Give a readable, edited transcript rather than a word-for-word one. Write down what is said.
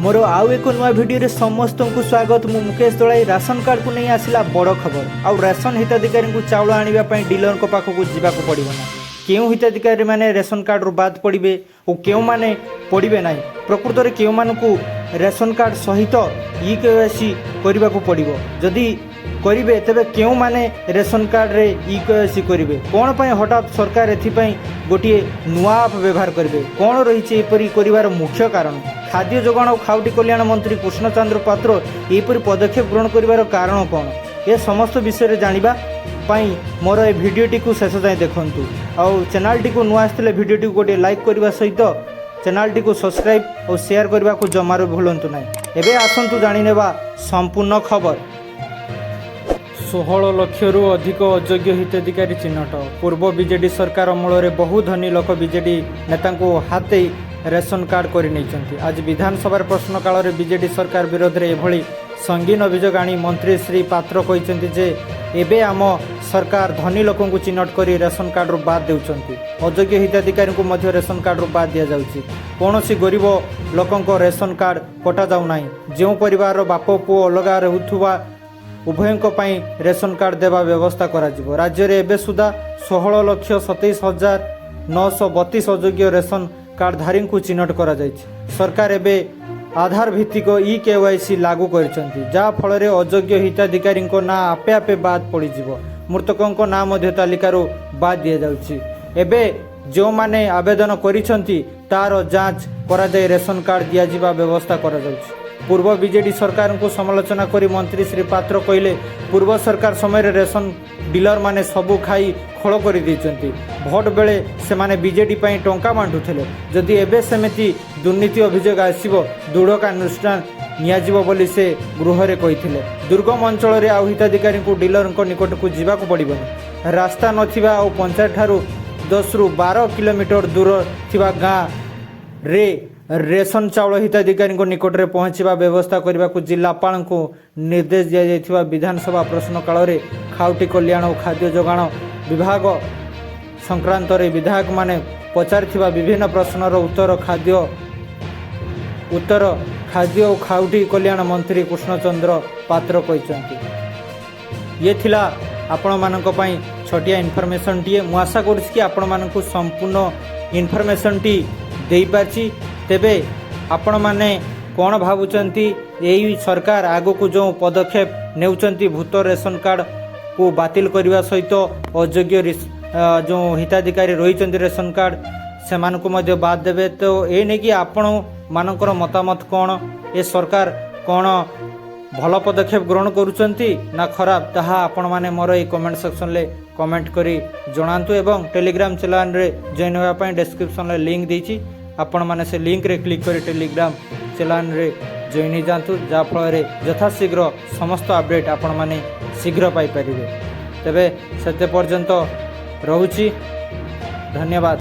ମୋର ଆଉ ଏକ ନୂଆ ଭିଡ଼ିଓରେ ସମସ୍ତଙ୍କୁ ସ୍ୱାଗତ। ମୁଁ ମୁକେଶ ଦଳାଇ। ରାସନ କାର୍ଡ଼କୁ ନେଇ ଆସିଲା ବଡ଼ ଖବର। ଆଉ ରାସନ ହିତାଧିକାରୀଙ୍କୁ ଚାଉଳ ଆଣିବା ପାଇଁ ଡିଲରଙ୍କ ପାଖକୁ ଯିବାକୁ ପଡ଼ିବ ନା। କେଉଁ ହିତାଧିକାରୀମାନେ ରେସନ କାର୍ଡ଼ରୁ ବାଦ ପଡ଼ିବେ ଓ କେଉଁମାନେ ପଡ଼ିବେ ନାହିଁ, ପ୍ରକୃତରେ କେଉଁମାନଙ୍କୁ ରେସନ କାର୍ଡ଼ ସହିତ ଇ କେୱାଇସି କରିବାକୁ ପଡ଼ିବ, ଯଦି କରିବେ ତେବେ କେଉଁମାନେ ରେସନ କାର୍ଡ଼ରେ ଇ କେୱାଇସି କରିବେ, କ'ଣ ପାଇଁ ହଠାତ୍ ସରକାର ଏଥିପାଇଁ ଗୋଟିଏ ନୂଆ ଆପ୍ ବ୍ୟବହାର କରିବେ, କ'ଣ ରହିଛି ଏପରି କରିବାର ମୁଖ୍ୟ କାରଣ, ଖାଦ୍ୟ ଯୋଗାଣ ଓ ଖାଉଟି କଲ୍ୟାଣ ମନ୍ତ୍ରୀ କୃଷ୍ଣଚନ୍ଦ୍ର ପାତ୍ର ଏହିପରି ପଦକ୍ଷେପ ଗ୍ରହଣ କରିବାର କାରଣ କ'ଣ, ଏ ସମସ୍ତ ବିଷୟରେ ଜାଣିବା ପାଇଁ ମୋର ଏ ଭିଡ଼ିଓଟିକୁ ଶେଷ ଯାଏଁ ଦେଖନ୍ତୁ। ଆଉ ଚ୍ୟାନେଲଟିକୁ ନୂଆ ଆସିଥିଲେ ଭିଡ଼ିଓଟିକୁ ଗୋଟିଏ ଲାଇକ୍ କରିବା ସହିତ ଚ୍ୟାନେଲଟିକୁ ସବସ୍କ୍ରାଇବ୍ ଓ ସେୟାର କରିବାକୁ ଜମାରୁ ଭୁଲନ୍ତୁ ନାହିଁ। ଏବେ ଆସନ୍ତୁ ଜାଣିନେବା ସମ୍ପୂର୍ଣ୍ଣ ଖବର। 16 ଲକ୍ଷରୁ ଅଧିକ ଅଯୋଗ୍ୟ ହିତାଧିକାରୀ ଚିହ୍ନଟ। ପୂର୍ବ ବିଜେଡି ସରକାର ଅମଳରେ ବହୁ ଧନୀ ଲୋକ ବିଜେଡି ନେତାଙ୍କୁ ହାତେଇ ରେସନ କାର୍ଡ଼ କରିନେଇଛନ୍ତି। ଆଜି ବିଧାନସଭାରେ ପ୍ରଶ୍ନକାଳରେ ବିଜେଡି ସରକାର ବିରୋଧରେ ଏଭଳି ସଙ୍ଗୀନ ଅଭିଯୋଗ ଆଣି ମନ୍ତ୍ରୀ ଶ୍ରୀ ପାତ୍ର କହିଛନ୍ତି ଯେ ଏବେ ଆମ ସରକାର ଧନୀ ଲୋକଙ୍କୁ ଚିହ୍ନଟ କରି ରେସନ କାର୍ଡ଼ରୁ ବାଦ ଦେଉଛନ୍ତି। ଅଯୋଗ୍ୟ ହିତାଧିକାରୀଙ୍କୁ ମଧ୍ୟ ରେସନ କାର୍ଡ଼ରୁ ବାଦ ଦିଆଯାଉଛି। କୌଣସି ଗରିବ ଲୋକଙ୍କ ରେସନ କାର୍ଡ଼ କଟାଯାଉନାହିଁ। ଯେଉଁ ପରିବାରର ବାପ ପୁଅ ଅଲଗା ରହୁଥିବା, ଉଭୟଙ୍କ ପାଇଁ ରେସନ କାର୍ଡ଼ ଦେବା ବ୍ୟବସ୍ଥା କରାଯିବ। ରାଜ୍ୟରେ ଏବେ ସୁଦ୍ଧା 16,27,932 ଅଯୋଗ୍ୟ ରେସନ କାର୍ଡ଼ଧାରୀଙ୍କୁ ଚିହ୍ନଟ କରାଯାଇଛି। ସରକାର ଏବେ ଆଧାର ଭିତ୍ତିକ ଇ କେୱାଇସି ଲାଗୁ କରିଛନ୍ତି, ଯାହାଫଳରେ ଅଯୋଗ୍ୟ ହିତାଧିକାରୀଙ୍କ ନାଁ ଆପେ ଆପେ ବାଦ ପଡ଼ିଯିବ। ମୃତକଙ୍କ ନାଁ ମଧ୍ୟ ତାଲିକାରୁ ବାଦ ଦିଆଯାଉଛି। ଏବେ ଯେଉଁମାନେ ଆବେଦନ କରିଛନ୍ତି, ତାର ଯାଞ୍ଚ କରାଯାଇ ରେସନ କାର୍ଡ଼ ଦିଆଯିବା ବ୍ୟବସ୍ଥା କରାଯାଉଛି। ପୂର୍ବ ବିଜେଡି ସରକାରଙ୍କୁ ସମାଲୋଚନା କରି ମନ୍ତ୍ରୀ ଶ୍ରୀ ପାତ୍ର କହିଲେ, ପୂର୍ବ ସରକାର ସମୟରେ ରେସନ ଡିଲରମାନେ ସବୁ ଖାଇ ଖୋଳ କରିଦେଇଛନ୍ତି। ଭୋଟ ବେଳେ ସେମାନେ ବିଜେଡି ପାଇଁ ଟଙ୍କା ବାଣ୍ଟୁଥିଲେ। ଯଦି ଏବେ ସେମିତି ଦୁର୍ନୀତି ଅଭିଯୋଗ ଆସିବ, ଦୃଢ଼ କାର୍ଯ୍ୟାନୁଷ୍ଠାନ ନିଆଯିବ ବୋଲି ସେ ଗୃହରେ କହିଥିଲେ। ଦୁର୍ଗମ ଅଞ୍ଚଳରେ ଆଉ ହିତାଧିକାରୀଙ୍କୁ ଡିଲରଙ୍କ ନିକଟକୁ ଯିବାକୁ ପଡ଼ିବନି। ରାସ୍ତା ନଥିବା ଆଉ ପଞ୍ଚାୟତ ଠାରୁ 10ରୁ 12 କିଲୋମିଟର ଦୂର ଥିବା ଗାଁରେ ରେସନ ଚାଉଳ ହିତାଧିକାରୀଙ୍କ ନିକଟରେ ପହଞ୍ଚିବା ବ୍ୟବସ୍ଥା କରିବାକୁ ଜିଲ୍ଲାପାଳଙ୍କୁ ନିର୍ଦ୍ଦେଶ ଦିଆଯାଇଥିବା ବିଧାନସଭା ପ୍ରଶ୍ନକାଳରେ ଖାଉଟି କଲ୍ୟାଣ ଓ ଖାଦ୍ୟ ଯୋଗାଣ ବିଭାଗ ସଂକ୍ରାନ୍ତରେ ବିଧାୟକମାନେ ପଚାରିଥିବା ବିଭିନ୍ନ ପ୍ରଶ୍ନର ଉତ୍ତର ଖାଦ୍ୟ ଓ ଖାଉଟି କଲ୍ୟାଣ ମନ୍ତ୍ରୀ କୃଷ୍ଣଚନ୍ଦ୍ର ପାତ୍ର କହିଛନ୍ତି। ଇଏ ଥିଲା ଆପଣମାନଙ୍କ ପାଇଁ ଛୋଟିଆ ଇନଫର୍ମେସନ୍ଟିଏ। ମୁଁ ଆଶା କରୁଛି କି ଆପଣମାନଙ୍କୁ ସମ୍ପୂର୍ଣ୍ଣ ଇନଫର୍ମେସନ୍ଟି ଦେଇପାରିଛି। ତେବେ ଆପଣମାନେ କ'ଣ ଭାବୁଛନ୍ତି? ଏଇ ସରକାର ଆଗକୁ ଯେଉଁ ପଦକ୍ଷେପ ନେଉଛନ୍ତି, ଭୂତ ରେସନ କାର୍ଡ଼କୁ ବାତିଲ କରିବା ସହିତ ଅଯୋଗ୍ୟ ଯେଉଁ ହିତାଧିକାରୀ ରହିଛନ୍ତି ରେସନ କାର୍ଡ଼, ସେମାନଙ୍କୁ ମଧ୍ୟ ବାଦ ଦେବେ, ତ ଏ ନେଇକି ଆପଣମାନଙ୍କର ମତାମତ କ'ଣ? ଏ ସରକାର କ'ଣ ଭଲ ପଦକ୍ଷେପ ଗ୍ରହଣ କରୁଛନ୍ତି ନା ଖରାପ, ତାହା ଆପଣମାନେ ମୋର ଏଇ କମେଣ୍ଟ ସେକ୍ସନରେ କମେଣ୍ଟ କରି ଜଣାନ୍ତୁ। ଏବଂ ଟେଲିଗ୍ରାମ ଚ୍ୟାନେଲରେ ଜଏନ୍ ହେବା ପାଇଁ ଡେସ୍କ୍ରିପସନରେ ଲିଙ୍କ୍ ଦେଇଛି। ଆପଣମାନେ ସେ ଲିଙ୍କରେ କ୍ଲିକ୍ କରି ଟେଲିଗ୍ରାମ ଚ୍ୟାନେଲରେ ଜଏନ୍ ହେଇଯାଆନ୍ତୁ, ଯାହାଫଳରେ ଯଥାଶୀଘ୍ର ସମସ୍ତ ଅପଡ଼େଟ୍ ଆପଣମାନେ ଶୀଘ୍ର ପାଇପାରିବେ। ତେବେ ସେତେ ପର୍ଯ୍ୟନ୍ତ ରହୁଛି, ଧନ୍ୟବାଦ।